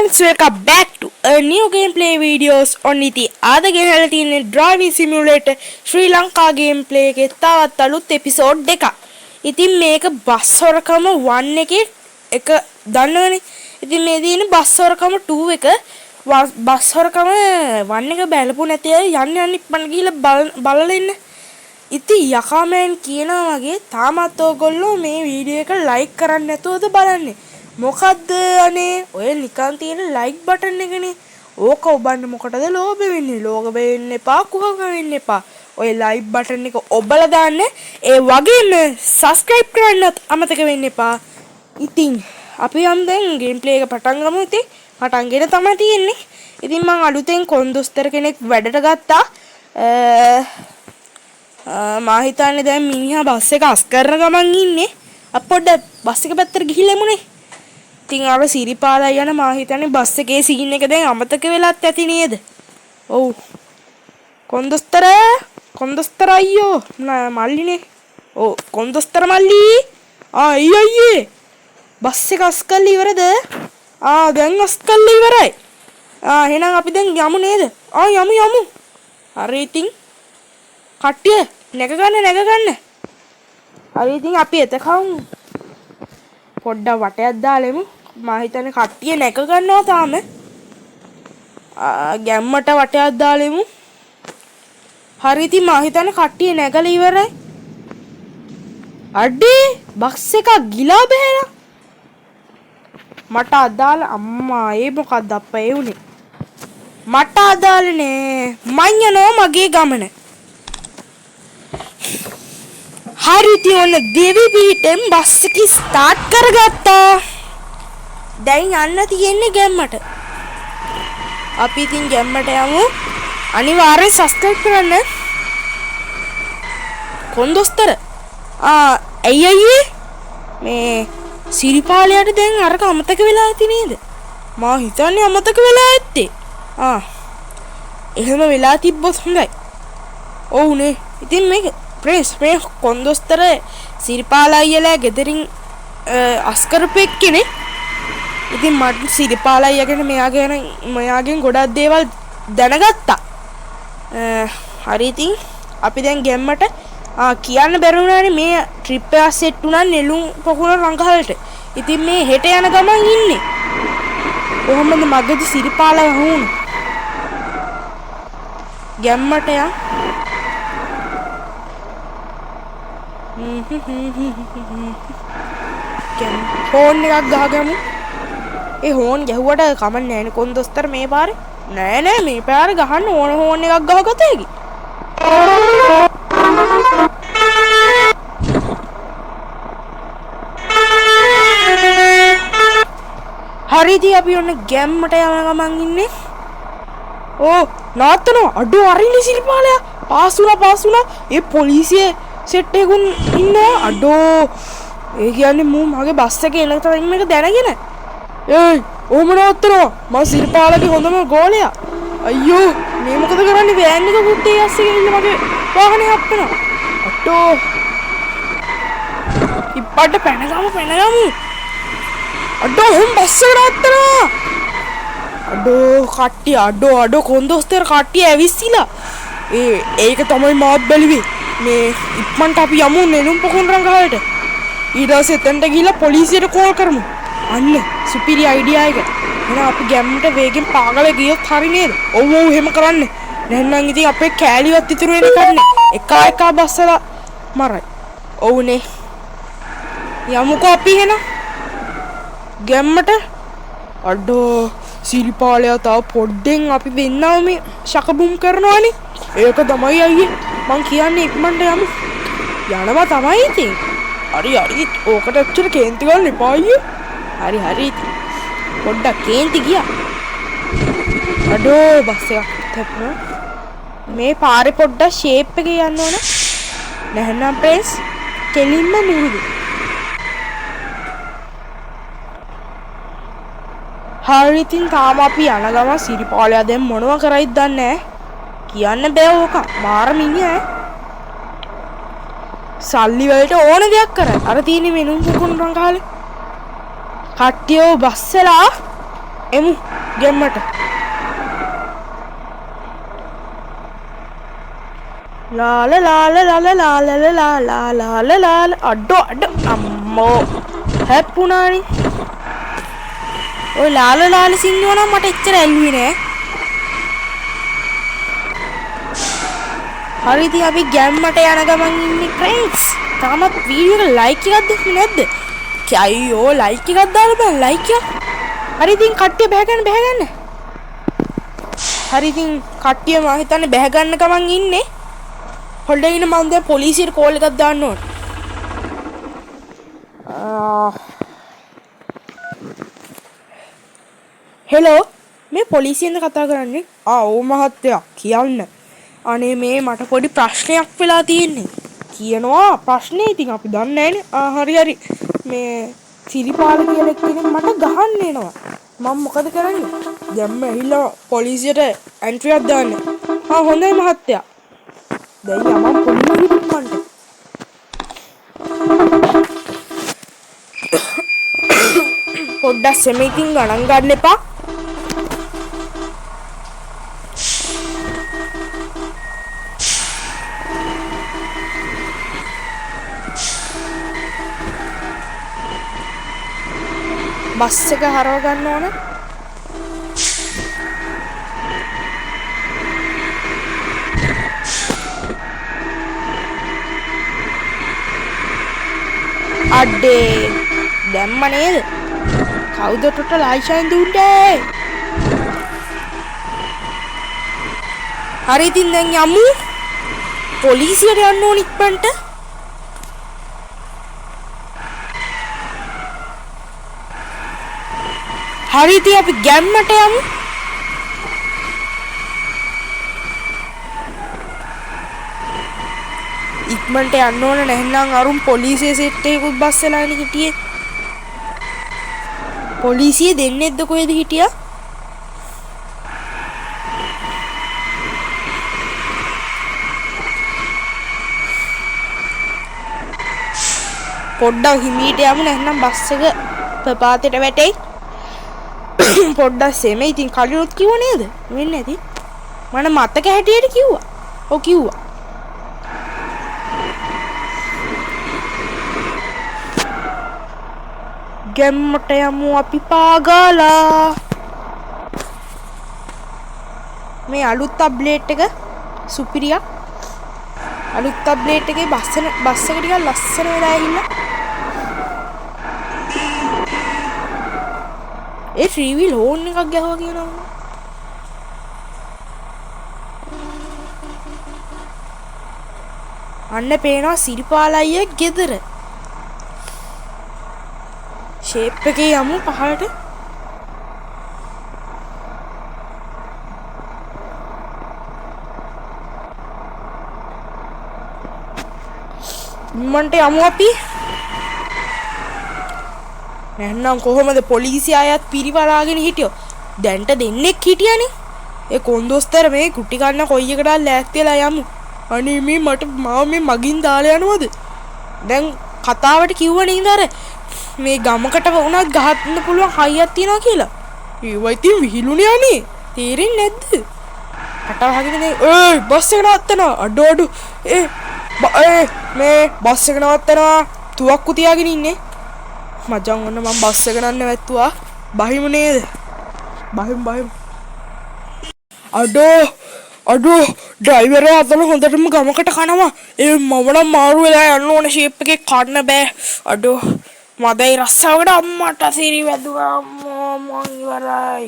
Friends, welcome back to a new gameplay videos on. ඉතින් අද ගෙනල්ලා තියෙන්නේ driving simulator ශ්‍රී ලංකා gameplay එකේ තවත් අලුත් එපිසෝඩ් එකක්. ඉතින් මේක බස් හොරකම 1 එකේ එක දන්නවනේ. ඉතින් මේ තියෙන බස් හොරකම 2 එක. බස් හොරකම 1 එක බලපු නැති අය යන්න යන්න ඉක්මනට ගිහලා බලලා එන්න. ඉතින් යකාමෑන් කියනවා වගේ තාමත් ඕගොල්ලෝ මේ වීඩියෝ එක ලයික් කරන්නේ නැතුවද බලන්නේ? මොකද්ද අනේ ඔය නිකන් තියෙන ලයික් බටන් එකනේ. ඕක ඔබන්න මොකටද ලෝභ වෙන්නේ? ලෝභ වෙන්න එපා, කුහක වෙන්න එපා. ඔය ලයික් බටන් එක ඔබලා දාන්න. ඒ වගේම සබ්ස්ක්‍රයිබ් කරන්නත් අමතක වෙන්න එපා. ඉතින් අපි යම් දැන් ගේම් ප්ලේ එක පටන් ගමු. ඉතින් පටන්ගෙන තමයි තියෙන්නේ. ඉතින් මං අලුතෙන් කොන්දොස්තර කෙනෙක් වැඩට ගත්තා. මා හිතන්නේ දැන් මිනිහා බස් එක අස් කරන ගමන් ඉන්නේ. අපි පොඩ්ඩක් බස් එක පැත්තට ගිහිල්ලා එමුනේ. ඉතින් අර සිරිපාලයි යන මා හිතන්නේ බස් එකේ සීන් එක දැන් අමතක වෙලත් ඇති නේද? ඔව්. කොන්දොස්තර, කොන්දොස්තර අයියෝ නෑ මල්ලිනේ. ඔව් කොන්දොස්තර මල්ලි. ආ අයිය අයියේ. බස් එක අස් කරලා ඉවරද? ආ දැන් අස් කරලා ඉවරයි. ආ එහෙනම් අපි දැන් යමු නේද? ආ යමු යමු. හරි ඉතින් කට්ටිය නැග ගන්න නැග ගන්න. හරි ඉතින් අපි එතකන් පොඩ්ඩක් වටයක් දාලෙමු. මා හිතන්නේ කට්ටිය නැග ගන්නවා තාම. ගැම්මට වටයක් දාලෙමු. හරි ඉතින් මා හිතන්නේ කට්ටිය නැගලා ඉවරයි. අඩේ බස් එකක් ගිලා බහැලා. මට අදාළ අම්මා ඒ මොකක්ද අප්පා ඒ උනේ? මට අදාළ නෑ. මං යනවා මගේ ගමන. හරි ඉතින් ඔන්න දෙවි පිහිටෙන් බස් එක ස්ටාර්ට් කරගත්තා. දැන් යන්න තියෙන්නේ ගැම්මට. අපි ඉතින් ගැම්මට යමු. අනිවාර්යෙන් සබ්ස්ක්‍රයිබ් කරන්න. කොන්දොස්තර. ආ ඇයි අයියේ මේ සිරිපාලයට දැන් අරක අමතක වෙලා ඇති නේද? මා හිතන්නේ අමතක වෙලා ඇත්තේ. ආ එහෙම වෙලා තිබ්බොත් හොඳයි. ඔව් නේ. ඉතින් මේක ප්‍රේස් මේ කොන්දොස්තර සිරිපාල අයියලා ගෙදරින් අස් කරපු එක්කෙනෙක්. ඉතින් මට සිරිපාල අයියා ගැන මෙයා ගැන මෙයාගෙන් ගොඩක් දේවල් දැනගත්තා. හරි ඉතින් අපි දැන් ගැම්මට කියන්න බැරි වුණානේ මේ ට්‍රිප් එක සෙට් වුණා නෙළුම් පොකුණ රංගහලට. ඉතින් මේ හෙට යන ගමන් ඉන්නේ. කොහොමද මගදී සිරිපාලව හුණු? ගැම්මට යන්. හෝන් එකක් ගහගමු. ඒ හෝන් ගැහුවට කමක් නෑනේ කොන්දොස්තර මේ පාරේ. නෑ නෑ මේ පාරේ ගහන්න ඕන හෝන් එකක් ගහගත හැකි. හරි ඉතින් අපි ඔන්න ගැම්මට යන ගමන් ඉන්නේ. ඕ නවත්තනවා. අඩෝ අරින්නේ සිරිපාලයා. පාස් වුණා පාස් වුණා. ඒ පොලිසිය සෙට් එකකුන් ඉන්නවා. අඩෝ ඒ කියන්නේ මූ මගේ බස් එකේ එන ටයිම් එක දැනගෙන. ඒයි ඔහොම නවත්තනවා. මං සිරිපාලගේ හොඳම ගෝලයා. අයියෝ මේ මොකද කරන්නේ? වෑන් එකකුත් ඒ අස්සේ ගෙනින්න මගේ වාහනේ හප්පනවා. අඩෝ ඉප්පට පැනගමු පැනගමු. අඩෝ ඔහොම බස් එක නවත්තනවා. අඩෝ කට්ටිය අඩෝ අඩෝ කොන්දොස්තර කට්ටිය ඇවිස්සිලා. ඒ ඒක තමයි මාත් බැලුවේ. මේ ඉක්මනට අපි යමු නෙළුම් පොකුණ රංගහලට. ඊට පස්සේ එතනට ගිහිල්ලා පොලිසියට කෝල් කරමු. අන්න සුපිරි අයිඩියා එක. එහෙනම් අපි ගැම්මට වේගෙන් පාගල ගියොත් හරි නේද? ඔව් ඔව් එහෙම කරන්න. නැත්නම් ඉතින් අපේ කෑලිවත් ඉතුරු වෙන එකක් නෑ. එකා එකා බස්සලා මරයි. ඔව්නේ. යමුකෝ අපි එහෙනම් ගැම්මට. අඩෝ සිරිපාලයා තව පොඩ්ඩෙන් අපි වෙන්නව මේ ශකබුම් කරනවානේ. ඒක තමයි අයියේ මං කියන්නේ ඉක්මනට යමු. යනවා තමයි ඉතින්. හරි හරි ඕකට ඇක්චුලි කේන්ති ගන්න එපා අයියේ. හරි හරි ඉතින් පොඩ්ඩක් කේන්ති ගියා. අඩෝ බස් එකක් තැපුණා. මේ පාරේ පොඩ්ඩක් ෂේප් එකේ යන්න ඕන. නැත්නම් ප්‍රෙස් කෙලින්ම මුහුදු. හරි ඉතින් තාම අපි යන ගමන් සිරිපාලයා දැන් මොනවා කරයිද දන්නේ නෑ. කියන්න බෑ ඕක. මාර මිනිහා ඈ. සල්ලි වලට ඕන දෙයක් කරයි. අර තියෙන්නේ මෙනුම් පුකුණු රංගහලේ. කට්ටියව බස්සලා එමු. ගැම්මට. ලාල ලාල ලාල ලාල ලා ලා ලාල ලාල. අඩෝ අඩෝ අම්මෝ හැප්පුණානේ. ඔය ලාල ලාල සින්දුව නම් මට එච්චර ඇල්ලුවේ නෑ. හරි ඉතින් අපි ගැම්මට යන ගමන් ඉන්නේ ෆ්‍රෙන්ඩ්ස්. තාමත් වීඩියෝ එක ලයික් එකක් දෙන්නේ නැද්ද? අයියෝ ලයික් එකක් දාලා බලන්න ලයික් එකක්. හරි ඉතින් කට්ටිය බැහැ ගන්න බැහැ ගන්න. හරි ඉතින් කට්ටිය මං හිතන්නේ බැහැ ගන්න ගමන් ඉන්නේ. පොඩ්ඩක් ඉන්න මං දැන් පොලිසියට කෝල් එකක් දාන්න ඕන. හෙලෝ මේ පොලිසියෙන්ද කතා කරන්නේ? ආ ඔව් මහත්තයා කියන්න. අනේ මේ මට පොඩි ප්‍රශ්නයක් වෙලා තියෙන්නේ. කියනවා ප්‍රශ්නේ ඉතින් අපි දන්නේ නෑනේ. ආ හරි හරි. මේ සිරිපාල කියලා එක්කෙනෙක් මට ගහන්න එනවා. මම මොකද කරන්නේ? දැන්ම ඇවිල්ලා පොලිසියට එන්ට්‍රි එකක් දාන්න. ආ හොඳයි මහත්තයා. දැන් යමන් පොලිසියට ඉක්මනට. පොඩ්ඩක් සෙම ඉතින් ගණන් ගන්න එපා. බස් එක හරව ගන්න ඕන. අඩේ දැම්ම නේද? කවුද ටොට ලයිෂයින් දුන්නේ? හරි ඉතින් දැන් යමු. පොලිසියට යන්න ඕන ඉක්මනට. හරි ඉතින් අපි ගැම්මට යමු. ඉක්මනට යන්න ඕන නැත්නම් අරුන් පොලිසිය සෙට් එකකුත් බස්සලානේ හිටියේ. පොලිසිය දෙන්නෙක්ද කොහෙද හිටියා? පොඩ්ඩක් හිමීට යමු නැත්නම් බස් එක ප්‍රපාතයට වැටෙයි. පොඩ්ඩක් සෙම ඉතින් කලිනුත් කිව්ව නේද? වෙන්නේ නැති. මට මතක හැටියට කිව්වා. ඔව් කිව්වා. ගැම්මට යමු අපි පාගාලා. මේ අලුත් අප්ඩේට් එක සුපිරියක්. අලුත් අප්ඩේට් එකේ බස් එක ටිකක් ලස්සන වෙලා ඇවිල්ලා. ඒ ත්‍රී වීල් හෝන් එකක් ගැහුවා කියනවා. අන්න පේනවා සිරිපාල අයියා ගෙදර. ෂේප් එකේ යමු පහළට. ඉම්මන්ට යමු අපි. නැත්නම් කොහොමද පොලිසිය අයත් පිරිවරාගෙන හිටියෝ? දැන්ට දෙන්නෙක් හිටියනේ. ඒ කොන්දොස්තර මේ කුටි කන්න කොයි එකටද ලෑස්ති වෙලා යමු. අනේ මේ මට මාව මේ මගින් දාලා යනවද? දැන් කතාවට කිව්ව නේද අර මේ ගමකට වුණත් ගහන්න පුළුවන් හයියක් තියනවා කියලා. ඒවා ඉතින් විහිළුනේ අනේ. තේරෙන්නේ නැද්ද? කට වහගෙන දැන් ඒයි බස් එක නවත්තනවා. අඩෝ අඩෝ. ඒ ඒ මේ බස් එක නවත්තනවා. තුවක්කු තියාගෙන ඉන්නේ. මචං ඔන්න මං බස් එක නම් නැවැත්තුවා. බහිමු නේද? බහිමු බහිමු. අඩෝ අඩෝ ඩ්‍රයිවර් අතන හොඳටම ගමකට කනවා. ඒ මම නම් මාරු වෙලා යන්න ඕන ෂේප් එකේ කන්න බෑ. අඩෝ මදයි රස්සාවකට අම්මට සිරි වැදුවා. අම්මෝ මං ඉවරයි.